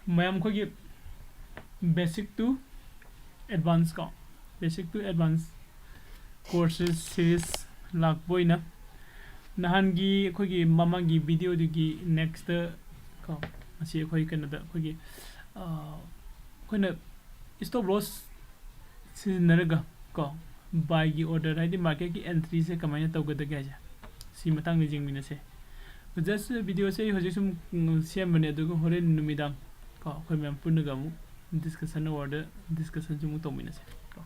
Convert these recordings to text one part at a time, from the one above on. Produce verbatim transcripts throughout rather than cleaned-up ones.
ꯃꯌꯥꯝ ꯑꯩꯈꯣꯏꯒꯤ basic to advance ꯀꯣ, basic to advance courses series ꯂꯥꯛꯄ ꯑꯣꯏꯅ ꯅꯍꯥꯟꯒꯤ ꯑꯩꯈꯣꯏꯒꯤ ꯃꯃꯥꯡꯒꯤ videoꯗꯨꯒꯤ next ꯀꯣ, ꯉꯁꯤ ꯑꯩꯈꯣꯏ ꯀꯩꯅꯣꯗ ꯑꯩꯈꯣꯏꯒꯤ ꯑꯩꯈꯣꯏꯅ stop loss ꯁꯤꯖꯤꯟꯅꯔꯒ ꯀꯣ, buyꯒꯤ order ꯍꯥꯏꯗꯤ marketꯀꯤ entryꯁꯦ ꯀꯃꯥꯏꯅ ꯇꯧꯒꯗꯒꯦ ꯍꯥꯏꯁꯦ, ꯁꯤ ꯃꯇꯥꯡꯗ ꯌꯦꯡꯃꯤꯟꯅꯁꯦ꯫ Just videoꯁꯦ ꯑꯩ ꯍꯧꯖꯤꯛ ꯁꯨꯝ ꯁꯦꯝꯕꯅꯦ, ꯑꯗꯨꯒ ꯍꯣꯔꯦꯟ ꯅꯨꯃꯤꯗꯥꯡ ꯀꯣ, ꯑꯩꯈꯣꯏ ꯃꯌꯥꯝ ꯄꯨꯟꯅꯒ ꯑꯃꯨꯛ discussion hourꯗ discussionꯁꯨ ꯑꯃꯨꯛ ꯇꯧꯃꯤꯟꯅꯁꯦ ꯀꯣ꯫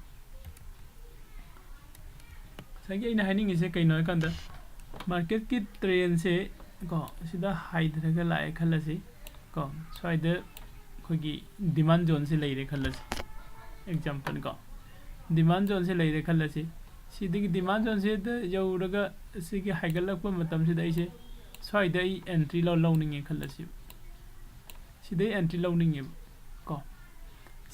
ꯉꯁꯥꯏꯒꯤ ꯑꯩꯅ ꯍꯥꯏꯅꯤꯡꯉꯤꯁꯦ ꯀꯩꯅꯣ ꯍꯥꯏꯀꯥꯟꯗ, marketꯀꯤ trendꯁꯦ ꯀꯣ, ꯁꯤꯗ ꯍꯥꯏꯊꯔꯒ ꯂꯥꯛꯑꯦ ꯈꯜꯂꯁꯤ ꯀꯣ, ꯁ꯭ꯋꯥꯏꯗ ꯑꯩꯈꯣꯏꯒꯤ demand zoneꯁꯦ ꯂꯩꯔꯦ ꯈꯜꯂꯁꯤ, example ꯀꯣ, demand zoneꯁꯦ ꯂꯩꯔꯦ ꯈꯜꯂꯁꯤ꯫ ꯁꯤꯗꯒꯤ demand zoneꯁꯤꯗ ꯌꯧꯔꯒ ꯁꯤꯒꯤ ꯍꯥꯏꯒꯠꯂꯛꯄ ꯃꯇꯝꯁꯤꯗ ꯑꯩꯁꯦ ꯁ꯭ꯋꯥꯏꯗ ꯑꯩ entry ꯂꯧ ꯂꯧꯅꯤꯡꯉꯦ ꯈꯜꯂꯁꯤ꯫ ꯁꯤꯗꯩ entry ꯂꯧꯅꯤꯡꯉꯦꯕ ꯀꯣ꯫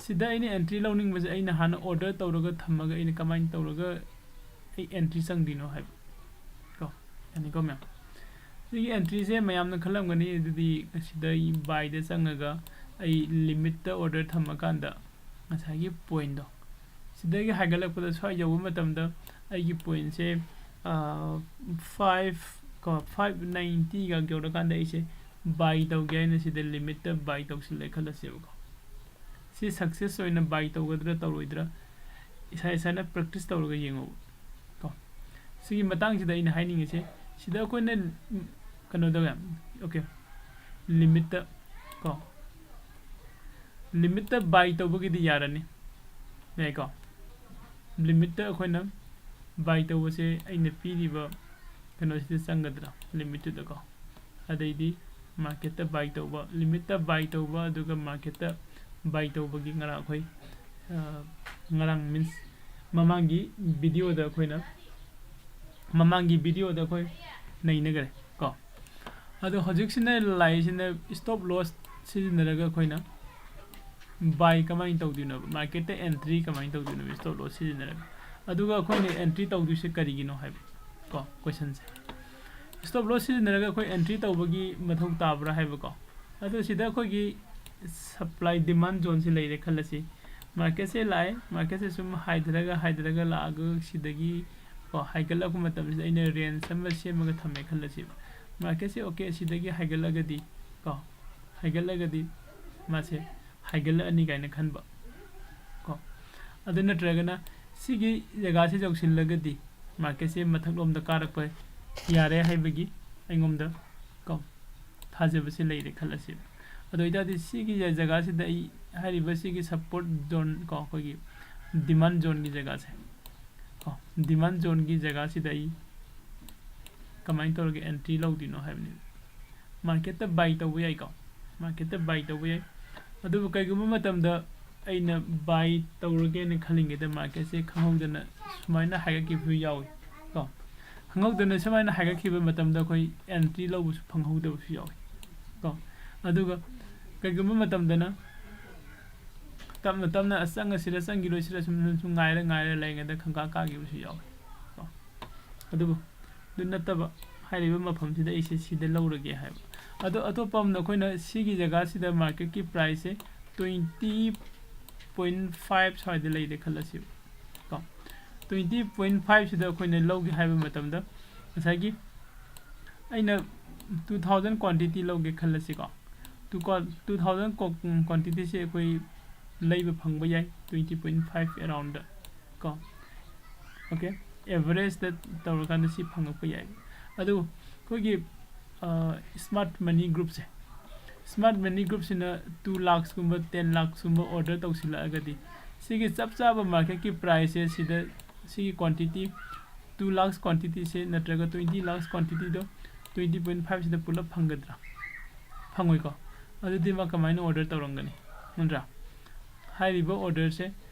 ꯁꯤꯗ ꯑꯩꯅ entry ꯂꯧꯅꯤꯡꯕꯁꯦ ꯑꯩꯅ ꯍꯥꯟꯅ order ꯇꯧꯔꯒ ꯊꯝꯃꯒ ꯑꯩꯅ ꯀꯃꯥꯏꯅ ꯇꯧꯔꯒ ꯑꯩ entry ꯆꯪꯗꯣꯏꯅꯣ ꯍꯥꯏꯕ ꯀꯣ꯫ ꯌꯥꯅꯤꯀꯣ ꯃꯌꯥꯝ? ꯁꯤꯒꯤ entryꯁꯦ ꯃꯌꯥꯝꯅ ꯈꯜꯂꯝꯒꯅꯤ, ꯑꯗꯨꯗꯤ ꯁꯤꯗ ꯑꯩ buyꯗ ꯆꯪꯉꯒ ꯑꯩ limitꯇ order ꯊꯝꯃꯀꯥꯟꯗ ꯉꯁꯥꯏꯒꯤ pointꯗꯣ ꯁꯤꯗꯒꯤ ꯍꯥꯏꯒꯠꯂꯛꯄꯗ ꯁ꯭ꯋꯥꯏ ꯌꯧꯕ ꯃꯇꯝꯗ ꯑꯩꯒꯤ pointꯁꯦ five ꯀꯣ, five ninetyꯒ ꯌꯧꯔꯀꯥꯟꯗ ꯑꯩꯁꯦ buy ꯇꯧꯒꯦ ꯍꯥꯏꯅ ꯁꯤꯗ limitꯇ buy ꯇꯧꯁꯤꯜꯂꯦ ꯈꯜꯂꯁꯦꯕꯀꯣ꯫ ꯁꯤ success ꯑꯣꯏꯅ buy ꯇꯧꯒꯗ꯭ꯔꯥ ꯇꯧꯔꯣꯏꯗ꯭ꯔꯥ ꯏꯁꯥ ꯏꯁꯥꯅ practice ꯇꯧꯔꯒ ꯌꯦꯡꯉꯣꯕ ꯀꯣ꯫ ꯁꯤꯒꯤ ꯃꯇꯥꯡꯁꯤꯗ ꯑꯩꯅ ꯍꯥꯏꯅꯤꯡꯉꯤꯁꯦ, ꯁꯤꯗ ꯑꯩꯈꯣꯏꯅ ꯀꯩꯅꯣꯗ, okay, limitꯇ ꯀꯣ, limitꯇ buy ꯇꯧꯕꯒꯤꯗꯤ ꯌꯥꯔꯅꯤ, ꯌꯥꯏꯀꯣ? Limitꯇ ꯑꯩꯈꯣꯏꯅ buy ꯇꯧꯕꯁꯦ ꯑꯩꯅ ꯄꯤꯔꯤꯕ ꯀꯩꯅꯣꯁꯤꯗ ꯆꯪꯒꯗ꯭ꯔꯥ, limitꯇꯨꯗꯀꯣ? ꯑꯗꯩꯗꯤ marketꯇ buy ꯇꯧꯕ, limitꯇ buy ꯇꯧꯕ, ꯑꯗꯨꯒ marketꯇ buy ꯇꯧꯕꯒꯤ ꯉꯔꯥꯡ ꯑꯩꯈꯣꯏ, ꯑ, ꯉꯔꯥꯡ means ꯃꯃꯥꯡꯒꯤ videoꯗ ꯑꯩꯈꯣꯏꯅ, ꯃꯃꯥꯡꯒꯤ videoꯗ ꯑꯩꯈꯣꯏ ꯅꯩꯅꯈ꯭ꯔꯦ ꯀꯣ꯫ ꯑꯗꯣ ꯍꯧꯖꯤꯛꯁꯤꯅ ꯂꯥꯛꯏꯁꯤꯅ stop loss ꯁꯤꯖꯤꯟꯅꯔꯒ ꯑꯩꯈꯣꯏꯅ buy ꯀꯃꯥꯏꯅ ꯇꯧꯗꯣꯏꯅꯣꯕ, marketꯇ entry ꯀꯃꯥꯏꯅ ꯇꯧꯗꯣꯏꯅꯣꯕ stop loss ꯁꯤꯖꯤꯟꯅꯔꯒ? ꯑꯗꯨꯒ ꯑꯩꯈꯣꯏꯅ entry ꯇꯧꯗꯣꯏꯁꯦ ꯀꯔꯤꯒꯤꯅꯣ ꯍꯥꯏꯕ ꯀꯣ, questionꯁꯦ꯫ Stop loss ꯁꯤꯖꯤꯟꯅꯔꯒ ꯑꯩꯈꯣꯏ entry ꯇꯧꯕꯒꯤ ꯃꯊꯧ ꯇꯥꯕ꯭ꯔꯥ ꯍꯥꯏꯕꯀꯣ꯫ ꯑꯗꯣ ꯁꯤꯗ ꯑꯩꯈꯣꯏꯒꯤ ꯁꯄ꯭ꯂꯥꯏ ꯗꯤꯃꯥꯟ ꯖꯣꯟꯁꯦ ꯂꯩꯔꯦ ꯈꯜꯂꯁꯤ꯫ ꯃꯥꯔꯀꯦꯠꯁꯦ ꯂꯥꯛꯑꯦ, ꯃꯥꯔꯀꯦꯠꯁꯦ ꯁꯨꯝ ꯍꯥꯏꯊꯔꯒ ꯍꯥꯏꯊꯔꯒ ꯂꯥꯛꯑꯒ ꯁꯤꯗꯒꯤ ꯀꯣ ꯍꯥꯏꯒꯠꯂꯛꯄ ꯃꯇꯝꯁꯤꯗ ꯑꯩꯅ ꯔꯦꯟꯖ ꯑꯃ ꯁꯦꯝꯃꯒ ꯊꯝꯃꯦ ꯈꯜꯂꯁꯤ꯫ ꯃꯥꯔꯀꯦꯠꯁꯦ ꯑꯣꯀꯦ ꯑꯁꯤꯗꯒꯤ ꯍꯥꯏꯒꯠꯂꯒꯗꯤ ꯀꯣ ꯍꯥꯏꯒꯠꯂꯒꯗꯤ ꯃꯥꯁꯦ ꯍꯥꯏꯒꯠꯂꯛꯑꯅꯤ ꯀꯥꯏꯅ ꯈꯟꯕ ꯀꯣ꯫ ꯑꯗꯨ ꯅꯠꯇ꯭ꯔꯒꯅ ꯁꯤꯒꯤ ꯖꯒꯥꯁꯤ ꯌꯧꯁꯤꯜꯂꯒꯗꯤ ꯃꯥꯔꯀꯦꯠꯁꯦ ꯃꯊꯛꯂꯣꯝꯗ ꯀꯥꯔꯛꯄ ꯌꯥꯔꯦ ꯍꯥꯏꯕꯒꯤ ꯑꯩꯉꯣꯟꯗ ꯀꯣ ꯊꯥꯖꯕꯁꯦ ꯂꯩꯔꯦ ꯈꯜꯂꯁꯤ꯫ ꯑꯗꯨ ꯑꯣꯏꯇꯥꯔꯗꯤ ꯁꯤꯒꯤ ꯖꯒꯥꯁꯤꯗ ꯑꯩ ꯍꯥꯏꯔꯤꯕ ꯁꯤꯒꯤ ꯁꯞꯄꯣꯔꯠ ꯖꯣꯟ ꯀꯣ ꯑꯩꯈꯣꯏꯒꯤ ꯗꯤꯃꯥꯟ ꯖꯣꯟꯒꯤ ꯖꯒꯥꯁꯦ ꯀꯣ ꯗꯤꯃꯥꯟ ꯖꯣꯟꯒꯤ ꯖꯒꯥꯁꯤꯗ ꯑꯩ ꯀꯃꯥꯏꯅ ꯇꯧꯔꯒ ꯑꯦꯟꯇ꯭ꯔꯤ ꯂꯧꯗꯣꯏꯅꯣ ꯍꯥꯏꯕꯅꯤ꯫ ꯃꯥꯔꯀꯦꯠꯇ ꯕꯥꯏ ꯇꯧꯕ ꯌꯥꯏꯀꯣ, ꯃꯥꯔꯀꯦꯠꯇ ꯕꯥꯏ ꯇꯧꯕ ꯌꯥꯏ꯫ ꯑꯗꯨꯕꯨ ꯀꯩꯒꯨꯝꯕ ꯃꯇꯝꯗ ꯑꯩꯅ ꯕꯥꯏ ꯇꯧꯔꯒꯦꯅ ꯈꯜꯂꯤꯉꯩꯗ ꯃꯥꯔꯀꯦꯠꯁꯦ ꯈꯪꯍꯧꯗꯅ ꯁꯨꯃꯥꯏꯅ ꯍꯥꯏꯒꯠꯈꯤꯕꯁꯨ ꯌꯥꯎꯏ ꯀꯣ꯫ ꯈꯪꯍꯧꯗꯅ ꯁꯨꯃꯥꯏꯅ ꯍꯥꯏꯒꯠꯈꯤꯕ ꯃꯇꯝꯗ ꯑꯩꯈꯣꯏ ꯑꯦꯟꯇ꯭ꯔꯤ ꯂꯧꯕꯁꯨ ꯐꯪꯍꯧꯗꯕꯁꯨ ꯌꯥꯎꯏ ꯀꯣ꯫ ꯑꯗꯨꯒ ꯀꯩꯒꯨꯝꯕ ꯃꯇꯝꯗꯅ ꯇꯞꯅ ꯇꯞꯅ ꯑꯁ ꯆꯪꯉꯁꯤꯔ ꯆꯪꯈꯤꯔꯣꯏꯁꯤꯔ ꯁꯨꯝ ꯁꯨꯝ ꯁꯨꯝ ꯉꯥꯏꯔ ꯉꯥꯏꯔ ꯂꯩꯔꯤꯉꯩꯗ ꯈꯪꯀꯥ ꯀꯥꯈꯤꯕꯁꯨ ꯌꯥꯎꯏ ꯀꯣ꯫ ꯑꯗꯨꯕꯨ ꯑꯗꯨ ꯅꯠꯇꯕ ꯍꯥꯏꯔꯤꯕ ꯃꯐꯝꯁꯤꯗ ꯑꯩꯁꯦ ꯁꯤꯗ ꯂꯧꯔꯒꯦ ꯍꯥꯏꯕ꯫ ꯑꯗꯣ ꯑꯇꯣꯞꯄ ꯑꯃꯅ ꯑꯩꯈꯣꯏꯅ ꯁꯤꯒꯤ ꯖꯒꯥꯁꯤꯗ ꯃꯥꯔꯀꯦꯠꯀꯤ ꯄ꯭ꯔꯥꯏꯁꯁꯦ ꯇ꯭ꯋꯦꯟꯇꯤ ꯄꯣꯏꯟ ꯐꯥꯏꯚ ꯁ꯭ꯋꯥꯏꯗ ꯂꯩꯔꯦ ꯈꯜꯂꯁꯦꯕ ꯀꯣ꯫ ꯇ꯭ꯋꯦꯟꯇꯤ ꯄꯣꯏꯟ ꯐꯥꯏꯚꯁꯤꯗ ꯑꯩꯈꯣꯏꯅ ꯂꯧꯒꯦ ꯍꯥꯏꯕ ꯃꯇꯝꯗ ꯉꯁꯥꯏꯒꯤ ꯑꯩꯅ ꯇꯨ ꯊꯥꯎꯖꯟ ꯀ꯭ꯋꯥꯟꯇꯤꯇꯤ ꯂꯧꯒꯦ ꯈꯜꯂꯁꯤꯀꯣ꯫ ꯇꯨ ꯀꯣ ꯇꯨ ꯊꯥꯎꯖꯟ ꯀ꯭ꯋꯥꯟꯇꯤꯇꯤꯁꯦ ꯑꯩꯈꯣꯏ ꯂꯩꯕ ꯐꯪꯕ ꯌꯥꯏ ꯇ꯭ꯋꯦꯟꯇꯤ ꯄꯣꯏꯟ ꯐꯥꯏꯚ ꯑꯦꯔꯥꯎꯟꯗ ꯀꯣ꯫ ꯑꯣꯀꯦ, ꯑꯦꯚꯔꯦꯖꯇ ꯇꯧꯔꯀꯥꯟꯗ ꯁꯤ ꯐꯪꯉꯛꯄ ꯌꯥꯏ꯫ ꯑꯗꯨ ꯑꯩꯈꯣꯏꯒꯤ ꯁ꯭ꯃꯥꯔꯠ ꯃꯅꯤ ꯒ꯭ꯔꯨꯞꯁꯦ ꯁ꯭ꯃꯥꯔꯠ ꯃꯅꯤ ꯒ꯭ꯔꯨꯞꯁꯤꯅ ꯇꯨ ꯂꯥꯛꯁꯀꯨꯝꯕ ꯇꯦꯟ ꯂꯥꯛꯁꯀꯨꯝꯕ ꯑꯣꯔꯗꯔ ꯇꯧꯁꯤꯜꯂꯛꯑꯒꯗꯤ ꯁꯤꯒꯤ ꯆꯞ ꯆꯥꯕ ꯃꯥꯔꯀꯦꯠꯀꯤ ꯄ꯭ꯔꯥꯏꯁꯁꯦ ꯁꯤꯗ ꯁꯤꯒꯤ ꯀ꯭ꯋꯥꯟꯇꯤꯇꯤ ꯇꯨ ꯂꯥꯛꯁ ꯀ꯭ꯋꯥꯟꯇꯤꯇꯤꯁꯦ ꯅꯠꯇ꯭ꯔꯒ ꯇ꯭ꯋꯦꯟꯇꯤ ꯂꯥꯛꯁ ꯀ꯭ꯋꯥꯟꯇꯤꯇꯤꯗꯣ ꯇ꯭ꯋꯦꯟꯇꯤ ꯄꯣꯏꯟ ꯐꯥꯏꯚꯁꯤꯗ ꯄꯨꯂꯞ ꯐꯪꯒꯗ꯭ꯔꯥ? ꯐꯪꯉꯣꯏꯀꯣ꯫ ꯑꯗꯨꯗꯤ ꯃꯥ ꯀꯃꯥꯏꯅ ꯑꯣꯔꯗꯔ ꯇꯧꯔꯝꯒꯅꯤ ꯅꯠꯇ꯭ꯔꯥ? ꯍꯥꯏꯔꯤꯕ ꯑꯣꯔꯗꯔꯁꯦ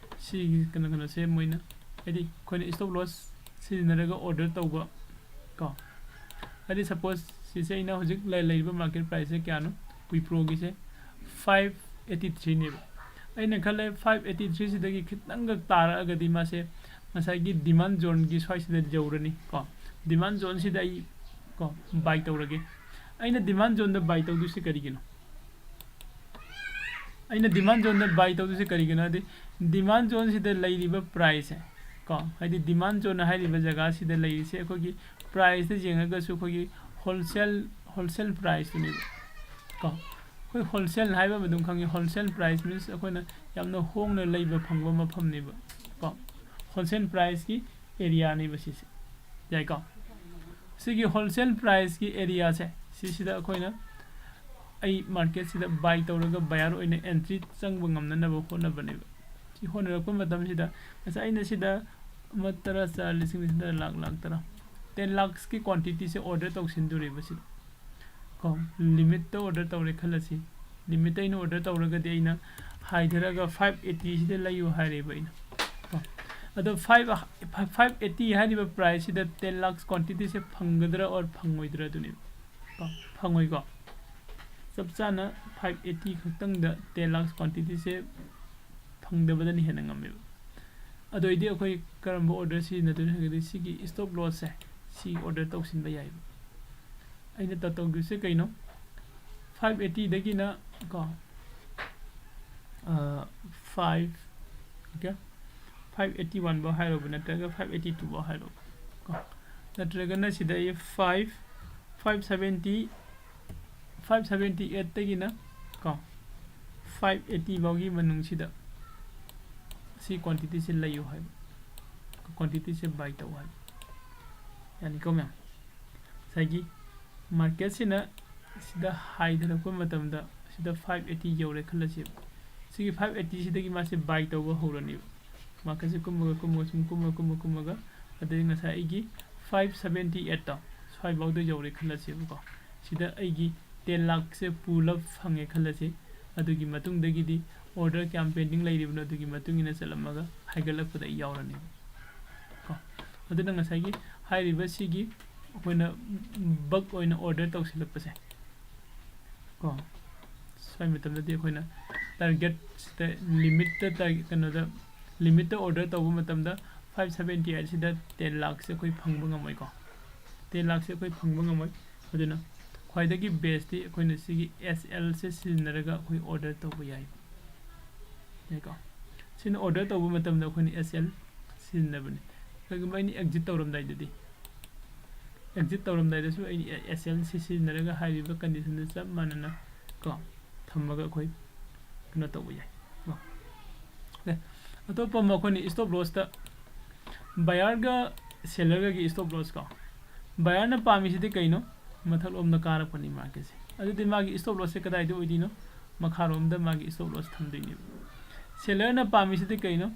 ꯁꯤꯒꯤ ꯀꯩꯅꯣ ꯀꯩꯅꯣꯁꯦ ꯃꯣꯏꯅ ꯍꯥꯏꯗꯤ ꯑꯩꯈꯣꯏꯅ ꯁ꯭ꯇꯣꯞ ꯂꯣꯁ ꯁꯤꯖꯤꯟꯅꯔꯒ ꯑꯣꯔꯗꯔ ꯇꯧꯕ ꯀꯣ꯫ ꯍꯥꯏꯗꯤ ꯁꯄꯣꯁ ꯁꯤꯁꯦ ꯑꯩꯅ ꯍꯧꯖꯤꯛ ꯂꯩ- ꯂꯩꯔꯤꯕ ꯃꯥꯔꯀꯦꯠ ꯄ꯭ꯔꯥꯏꯁꯁꯦ ꯀꯌꯥꯅꯣ? ꯋꯤꯄ꯭ꯔꯣꯒꯤꯁꯦ ꯐꯥꯏꯚ ꯑꯩꯠꯇꯤ ꯊ꯭ꯔꯤꯅꯦꯕ꯫ ꯑꯩꯅ ꯈꯜꯂꯦ ꯐꯥꯏꯚ ꯑꯩꯠꯇꯤ ꯊ꯭ꯔꯤꯁꯤꯗꯒꯤ ꯈꯤꯇꯪꯒ ꯇꯥꯔꯛꯑꯒꯗꯤ ꯃꯥꯁꯦ ꯉꯁꯥꯏꯒꯤ ꯗꯤꯃꯥꯟ ꯖꯣꯟꯒꯤ ꯁ꯭ꯋꯥꯏꯁꯤꯗ ꯌꯧꯔꯅꯤ ꯀꯣ꯫ ꯗꯤꯃꯥꯟ ꯖꯣꯟꯁꯤꯗ ꯑꯩ ꯀꯣ ꯕꯥꯏ ꯇꯧꯔꯒꯦ꯫ ꯑꯩꯅ ꯗꯤꯃꯥꯟ ꯖꯣꯟꯗ ꯕꯥꯏ ꯇꯧꯗꯣꯏꯁꯦ ꯀꯔꯤꯒꯤꯅꯣ? ꯑꯩꯅ ꯗꯤꯃꯥꯟ ꯖꯣꯟꯗ ꯕꯥꯏ ꯇꯧꯗꯣꯏꯁꯦ ꯀꯔꯤꯒꯤꯅꯣ ꯍꯥꯏꯗꯤ, ꯗꯤꯃꯥꯟ ꯖꯣꯟꯁꯤꯗ ꯂꯩꯔꯤꯕ ꯄ꯭ꯔꯥꯏꯁꯁꯦ ꯀꯣ, ꯍꯥꯏꯗꯤ ꯗꯤꯃꯥꯟ ꯖꯣꯟ ꯍꯥꯏꯔꯤꯕ ꯖꯒꯥꯁꯤꯗ ꯂꯩꯔꯤꯁꯦ ꯑꯩꯈꯣꯏꯒꯤ ꯄ꯭ꯔꯥꯏꯁꯇ ꯌꯦꯡꯉꯒꯁꯨ ꯑꯩꯈꯣꯏꯒꯤ ꯍꯣꯜꯁꯦꯜ, ꯍꯣꯜꯁꯦꯜ ꯄ꯭ꯔꯥꯏꯁꯇꯨꯅꯦꯕ ꯀꯣ꯫ ꯑꯩꯈꯣꯏ ꯍꯣꯜꯁꯦꯜ ꯍꯥꯏꯕ ꯑꯃ ꯑꯗꯨꯝ ꯈꯪꯉꯤ, ꯍꯣꯜꯁꯦꯜ ꯄ꯭ꯔꯥꯏꯁ ꯃꯤꯟꯁ ꯑꯩꯈꯣꯏꯅ ꯌꯥꯝꯅ ꯍꯣꯡꯅ ꯂꯩꯕ ꯐꯪꯕ ꯃꯐꯝꯅꯦꯕ ꯀꯣ꯫ ꯍꯣꯜꯁꯦꯜ ꯄ꯭ꯔꯥꯏꯁꯀꯤ ꯑꯦꯔꯤꯌꯥꯅꯦꯕ ꯁꯤꯁꯦ, ꯌꯥꯏꯀꯣ? ꯁꯤꯒꯤ ꯍꯣꯜꯁꯦꯜ ꯄ꯭ꯔꯥꯏꯁꯀꯤ ꯑꯦꯔꯤꯌꯥꯁꯦ ꯁꯤꯁꯤꯗ ꯑꯩꯈꯣꯏꯅ, ꯑꯩ ꯃꯥꯔꯀꯦꯠꯁꯤꯗ ꯕꯥꯏ ꯇꯧꯔꯒ ꯕꯌꯥꯔ ꯑꯣꯏꯅ ꯑꯦꯟꯇ꯭ꯔꯤ ꯆꯪꯕ ꯉꯝꯅꯅꯕ ꯍꯣꯠꯅꯕꯅꯦꯕ꯫ ꯁꯤ ꯍꯣꯠꯅꯔꯛꯄ ꯃꯇꯝꯁꯤꯗ ꯉꯁꯥꯏ ꯑꯩꯅ ꯁꯤꯗ ꯑꯃ ꯇꯔꯥ ꯆꯥ ꯂꯤꯁꯤꯡ ꯂꯤꯁꯤꯡ ꯇꯔꯥ ꯂꯥꯛ ꯂꯥꯛ ꯇꯔꯥ, ꯇꯦꯟ ꯂꯥꯛꯁꯀꯤ ꯀ꯭ꯋꯥꯟꯇꯤꯇꯤꯁꯦ ꯑꯣꯔꯗꯔ ꯇꯧꯁꯤꯟꯗꯣꯔꯤꯕ ꯁꯤꯗ ꯀꯣ꯫ ꯂꯤꯃꯤꯠꯇ ꯑꯣꯔꯗꯔ ꯇꯧꯔꯦ ꯈꯜꯂꯁꯤ꯫ ꯂꯤꯃꯤꯠꯇ ꯑꯩꯅ ꯑꯣꯔꯗꯔ ꯇꯧꯔꯒꯗꯤ ꯑꯩꯅ ꯍꯥꯏꯊꯔꯒ ꯐꯥꯏꯚ ꯑꯩꯠꯇꯤꯁꯤꯗ ꯂꯩꯌꯨ ꯍꯥꯏꯔꯦꯕ ꯑꯩꯅ ꯀꯣ꯫ ꯑꯗꯣ ꯐꯥꯏꯚ, ꯐꯥꯏꯚ ꯑꯩꯠꯇꯤ ꯍꯥꯏꯔꯤꯕ ꯄ꯭ꯔꯥꯏꯁꯁꯤꯗ ꯇꯦꯟ ꯂꯥꯛꯁ ꯀ꯭ꯋꯥꯟꯇꯤꯇꯤꯁꯦ ꯐꯪꯒꯗ꯭ꯔꯥ ꯑꯣꯔ ꯐꯪꯉꯣꯏꯗ꯭ꯔꯥ ꯑꯗꯨꯅꯦꯕ ꯀꯣ꯫ ꯐꯪꯉꯣꯏꯀꯣ꯫ ꯆꯞ ꯆꯥꯅ ꯐꯥꯏꯚ ꯑꯩꯠꯇꯤ ꯈꯛꯇꯪꯗ ꯇꯦꯟ ꯂꯥꯛꯁ ꯀ꯭ꯋꯥꯟꯇꯤꯇꯤꯁꯦ ꯐꯪꯗꯕꯗꯅ ꯍꯦꯟꯅ ꯉꯝꯃꯦꯕ꯫ ꯑꯗꯨ ꯑꯣꯏꯗꯤ ꯑꯩꯈꯣꯏ ꯀꯔꯝꯕ ꯑꯣꯔꯗꯔ ꯁꯤꯖꯤꯟꯅꯗꯣꯏꯅꯣ ꯍꯥꯏꯔꯒꯗꯤ ꯁꯤꯒꯤ ꯁ꯭ꯇꯣꯞ ꯂꯣꯁꯁꯦ ꯁꯤ ꯑꯣꯔꯗꯔ ꯇꯧꯁꯤꯟꯕ ꯌꯥꯏꯕ꯫ ꯑꯩꯅ ꯇꯧꯗꯣꯏꯁꯦ ꯀꯩꯅꯣ, ꯐꯥꯏꯚ ꯑꯩꯠꯇꯤꯗꯒꯤꯅ ꯀꯣ, ꯐꯥꯏꯚ, ꯑꯣꯀꯦ, ꯐꯥꯏꯚ ꯑꯩꯠꯇꯤ ꯋꯥꯟꯐꯥꯎ ꯍꯥꯏꯔꯣꯕ, ꯅꯠꯇ꯭ꯔꯒ ꯐꯥꯏꯚ ꯑꯩꯠꯇꯤ ꯇꯨꯐꯥꯎ ꯍꯥꯏꯔꯣꯕ ꯀꯣ꯫ ꯅꯠꯇ꯭ꯔꯒꯅ ꯁꯤꯗ ꯑꯩ five, five seventy, five seventy ꯑꯩꯠꯇꯒꯤꯅ ꯀꯣ ꯐꯥꯏꯚ ꯑꯩꯠꯇꯤ ꯐꯥꯎꯒꯤ ꯃꯅꯨꯡꯁꯤꯗ ꯁꯤ ꯀ꯭ꯋꯥꯟꯇꯤꯇꯤꯁꯦ ꯂꯩꯌꯨ ꯍꯥꯏꯕ, ꯀ꯭ꯋꯥꯟꯇꯤꯇꯤꯁꯦ ꯕꯥꯏ ꯇꯧ ꯍꯥꯏꯕ꯫ ꯌꯥꯅꯤꯀꯣ ꯃꯌꯥꯝ? ꯉꯁꯥꯏꯒꯤ ꯃꯥꯔꯀꯦꯠꯁꯤꯅ ꯁꯤꯗ ꯍꯥꯏꯊꯔꯛꯄ ꯃꯇꯝꯗ ꯁꯤꯗ ꯐꯥꯏꯚ ꯑꯩꯠꯇꯤ ꯌꯧꯔꯦ ꯈꯜꯂꯁꯦꯕ꯫ ꯁꯤꯒꯤ ꯐꯥꯏꯚ ꯑꯩꯠꯇꯤꯁꯤꯗꯒꯤ ꯃꯥꯁꯦ ꯕꯥꯏ ꯇꯧꯕ ꯍꯧꯔꯅꯦꯕ꯫ ꯃꯥꯔꯀꯦꯠꯁꯦ ꯀꯨꯝꯃꯒ, ꯀꯨꯝꯃꯒ, ꯁꯨꯝ ꯀꯨꯝꯃ, ꯀꯨꯝꯃ, ꯀꯨꯝꯃꯒ, ꯑꯗꯩ ꯉꯁꯥꯏ ꯑꯩꯒꯤ ꯐꯥꯏꯚ ꯁꯚꯦꯟꯇꯤ ꯑꯩꯠꯇꯣ ꯁ꯭ꯋꯥꯏꯐꯥꯎꯗ ꯌꯧꯔꯦ ꯈꯜꯂꯁꯦꯕꯀꯣ꯫ ꯁꯤꯗ ꯑꯩꯒꯤ ꯇꯦꯟ ꯂꯥꯛꯁꯦ ꯄꯨꯂꯞ ꯐꯪꯉꯦ ꯈꯜꯂꯁꯤ꯫ ꯑꯗꯨꯒꯤ ꯃꯇꯨꯡꯗꯒꯤꯗꯤ ꯑꯣꯔꯗꯔ ꯀꯌꯥꯝ ꯄꯦꯟꯗꯤꯡ ꯂꯩꯔꯤꯕꯅꯣ ꯑꯗꯨꯒꯤ ꯃꯇꯨꯡ ꯏꯟꯅ ꯆꯠꯂꯝꯃꯒ ꯍꯥꯏꯒꯠꯂꯛꯄꯗ ꯑꯩ ꯌꯥꯎꯔꯅꯦꯕ ꯀꯣ꯫ ꯑꯗꯨꯅ ꯉꯁꯥꯏꯒꯤ ꯍꯥꯏꯔꯤꯕ ꯁꯤꯒꯤ ꯑꯩꯈꯣꯏꯅ ꯕꯛ ꯑꯣꯏꯅ ꯑꯣꯔꯗꯔ ꯇꯧꯁꯤꯜꯂꯛꯄꯁꯦ ꯀꯣ, ꯁ꯭ꯋꯥꯏ ꯃꯇꯝꯗꯗꯤ ꯑꯩꯈꯣꯏꯅ ꯇꯥꯔꯒꯦꯠꯁꯤꯗ ꯂꯤꯃꯤꯠꯇ ꯇꯥꯔꯒꯦꯠ, ꯀꯩꯅꯣꯗ, ꯂꯤꯃꯤꯠꯇ ꯑꯣꯔꯗꯔ ꯇꯧꯕ ꯃꯇꯝꯗ ꯐꯥꯏꯚ ꯁꯚꯦꯟꯇꯤ ꯑꯩꯠꯁꯤꯗ ꯇꯦꯟ ꯂꯥꯛꯁꯦ ꯑꯩꯈꯣꯏ ꯐꯪꯕ ꯉꯝꯃꯣꯏꯀꯣ꯫ ꯇꯦꯟ ꯂꯥꯛꯁꯦ ꯑꯩꯈꯣꯏ ꯐꯪꯕ ꯉꯝꯃꯣꯏ꯫ ꯑꯗꯨꯅ ꯈ꯭ꯋꯥꯏꯗꯒꯤ ꯕꯦꯁꯇꯤ ꯑꯩꯈꯣꯏꯅ ꯁꯤꯒꯤ ꯑꯦꯁ ꯑꯦꯜꯁꯦ ꯁꯤꯖꯤꯟꯅꯔꯒ ꯑꯩꯈꯣꯏ ꯑꯣꯔꯗꯔ ꯇꯧꯕ ꯌꯥꯏ꯫ ꯌꯥꯏꯀꯣ? ꯁꯤꯅ order ꯇꯧꯕ ꯃꯇꯝꯗ ꯑꯩꯈꯣꯏꯅ S L ꯁꯤꯖꯤꯟꯅꯕꯅꯤ꯫ ꯀꯩꯒꯨꯝꯕ ꯑꯩꯅ exit ꯇꯧꯔꯝꯗꯥꯏꯗꯗꯤ, exit ꯇꯧꯔꯝꯗꯥꯏꯗꯁꯨ ꯑꯩꯅ S L ꯁꯤ ꯁꯤꯖꯤꯟꯅꯔꯒ ꯍꯥꯏꯔꯤꯕ condition ꯗ ꯆꯞ ꯃꯥꯟꯅꯅ ꯀꯣ ꯊꯝꯃꯒ ꯑꯩꯈꯣꯏ ꯀꯩꯅꯣ ꯇꯧꯕ ꯌꯥꯏ ꯀꯣ꯫ ꯑꯣꯀꯦ, ꯑꯇꯣꯞꯄ ꯑꯃ ꯑꯩꯈꯣꯏꯅ stop loss ꯇ buyer ꯒ seller ꯒꯒꯤ stop loss ꯀꯣ꯫ Buyer ꯅ ꯄꯥꯝꯃꯤꯁꯤꯗꯤ ꯀꯩꯅꯣ? ꯃꯊꯛꯂꯣꯝꯗ ꯀꯥꯔꯛꯄꯅꯤ market ꯁꯦ꯫ ꯑꯗꯨꯗꯤ ꯃꯥꯒꯤ stop loss ꯁꯦ ꯀꯗꯥꯏꯗ ꯑꯣꯏꯗꯣꯏꯅꯣ? ꯃꯈꯥꯔꯣꯝꯗ ꯃꯥꯒꯤ stop loss ꯊꯝꯗꯣꯏꯅꯦꯕ꯫ Seller ꯅ ꯄꯥꯝꯃꯤꯁꯤꯗꯤ ꯀꯩꯅꯣ?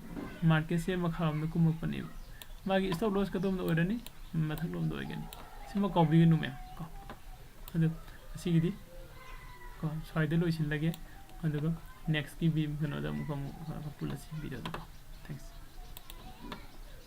Market ꯁꯦ ꯃꯈꯥꯔꯣꯝꯗ ꯀꯨꯝꯃꯛꯄꯅꯦꯕ꯫ ꯃꯥꯒꯤ stop loss ꯀꯗꯣꯝꯗ ꯑꯣꯏꯔꯅꯤ? ꯃꯊꯛꯂꯣꯝꯗ ꯑꯣꯏꯒꯅꯤ꯫ ꯁꯤꯃ ꯀꯥꯎꯕꯤꯒꯅꯨ ꯃꯌꯥꯝ ꯀꯣ꯫ ꯑꯗꯨ ꯑꯁꯤꯒꯤꯗꯤ ꯀꯣ ꯁ꯭ꯋꯥꯏꯗ ꯂꯣꯏꯁꯤꯜꯂꯒꯦ꯫ ꯑꯗꯨꯒ next ꯀꯤ ꯚꯤ-, ꯀꯩꯅꯣꯗ ꯑꯃꯨꯛꯀ ꯑꯃꯨꯛ ꯄꯨꯜꯂꯁꯤ video ꯗ ꯀꯣ꯫